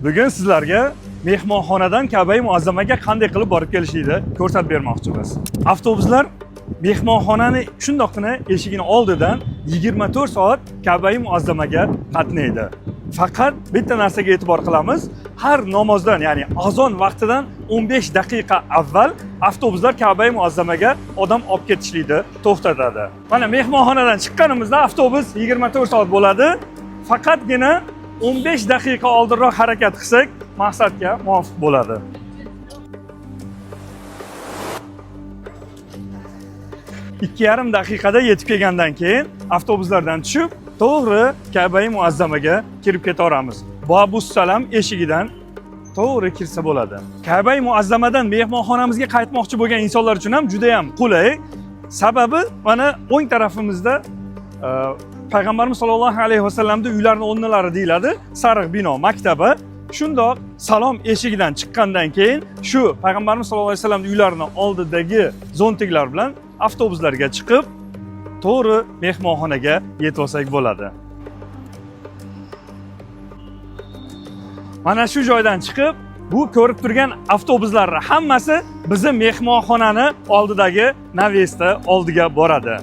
Bugun sizlarga mehmonxonadan Ka'bai Muazzamaga qanday qilib borib kelishlikni ko'rsatib bermoqchimiz. Avtobuslar mehmonxonani shundoqqina eshigini oldidan 24 soat Ka'bai Muazzamaga qatnaydi. Faqat bitta narsaga e'tibor qilamiz. Har namozdan, ya'ni azon vaqtidan 15 daqiqa avval avtobuslar Ka'bai Muazzamaga odam olib ketishlikni to'xtatadi. Mana mehmonxonadan chiqqanimizda avtobus 24 soat bo'ladi. Faqatgina 15 daqiqa oldinroq harakat qilsak, maqsadga muvofiq bo'ladi. 2,5 daqiqada yetib kelgandan keyin avtobuslardan tushib, to'g'ri Ka'bai Muazzamaga kirib ketaveramiz. Bobus Salam eshigidan to'g'ri kirsa bo'ladi. Ka'bai Muazzamadan mehmonxonamizga qaytmoqchi bo'lgan insonlar uchun ham juda ham qulay. Sababi mana o'ng tarafimizda payg'ambarimiz sollallohu alayhi vasallamni uylarini o'rnalari deyiladi, sariq bino maktabi. Shundoq salom eshigidan chiqqandan keyin shu payg'ambarimiz sollallohu alayhi vasallamni uylarini oldidagi zontiklar bilan avtobuslarga chiqib to'g'ri mehmonxonaga yetib olsak bo'ladi. Mana shu joydan chiqib bu ko'rib turgan avtobuslarni hammasi bizni mehmonxonani oldidagi navesda oldiga boradi.